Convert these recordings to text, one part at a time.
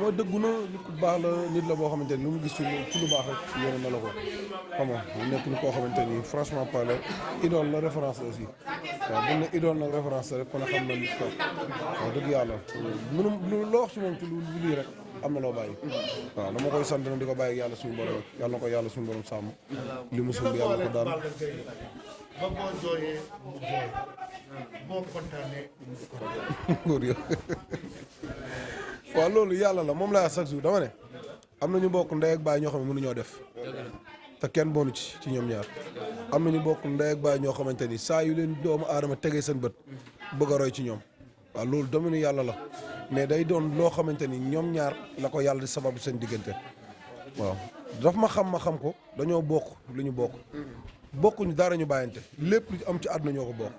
mooy dëggu na nit ku baax la nit la boo xamante ni lu mu gis ci lu baax rek yéene na la ko xam nga mu nekk ni koo xamante ni franchement parler idole la référence la aussi waaw bu ne idole nag référence la rek kon xam na nit ko waaw dëgg yàlla mënu loo wax ci moom ci lu lii rek am na loo bàyyi waaw dama koy sant na di ko bàyyi yàlla suñu borom yàlla na ko yàlla suñu borom sàmm li mu sumb yàlla ko daan ba boo jooyee mu jooy boo kontaanee mu góor yo waaw loolu yàlla la moom laa chaque jour dama ne am na ñu bokk ndey ak baay ñoo xam ne mënuñoo def te kenn bonu ci ñoom ñaar am na ñu bokk ndey ak baay ñoo xamante ni saa yu leen doomu aadama tegee seen bët bëgg a roy ci ñoom waaw loolu domaine yàlla la mais day doon loo xamante ni ñoom ñaar la ko yàlla di sababu seen diggante waaw daf ma xam ko dañoo bokk lu ñu bokk bokkuñu dara ñu bàyyante lépp lu am ci àdduna ñoo ko bokk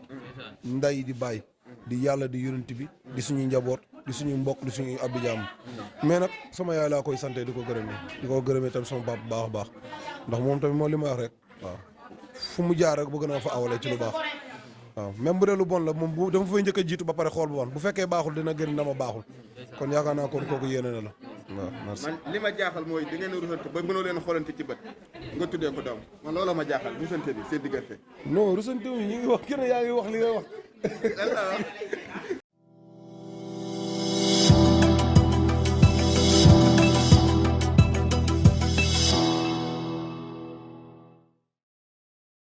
nday di bàyyi di yàlla di yonent bi di suñuy njaboot di suñuy mbokk di suñuy abdi jàmm mais nag sama yaay laa koy sante di ko gërëmee tamit sama baab bu baax a baax ndax moom tamit moo li ma wax rek waaw fu mu jaar rek bëgg na fa awale ci lu baax waaw même bu dee lu bon la moom bu dama fay njëkk a jiitu ba pare xool bu bon bu fekkee baaxul dina gën dama baaxul kon yaakaar naa kon kooku yéene na la waaw merci. man li ma jaaxal mooy da ngeen a rusante ba mënoo leen xoolante ci bët nga tuddee ko doom man loolu ma jaaxal rusante bi seen diggante. non rusante wu ñu ngi wax kenn yaa ngi wax li nga wax.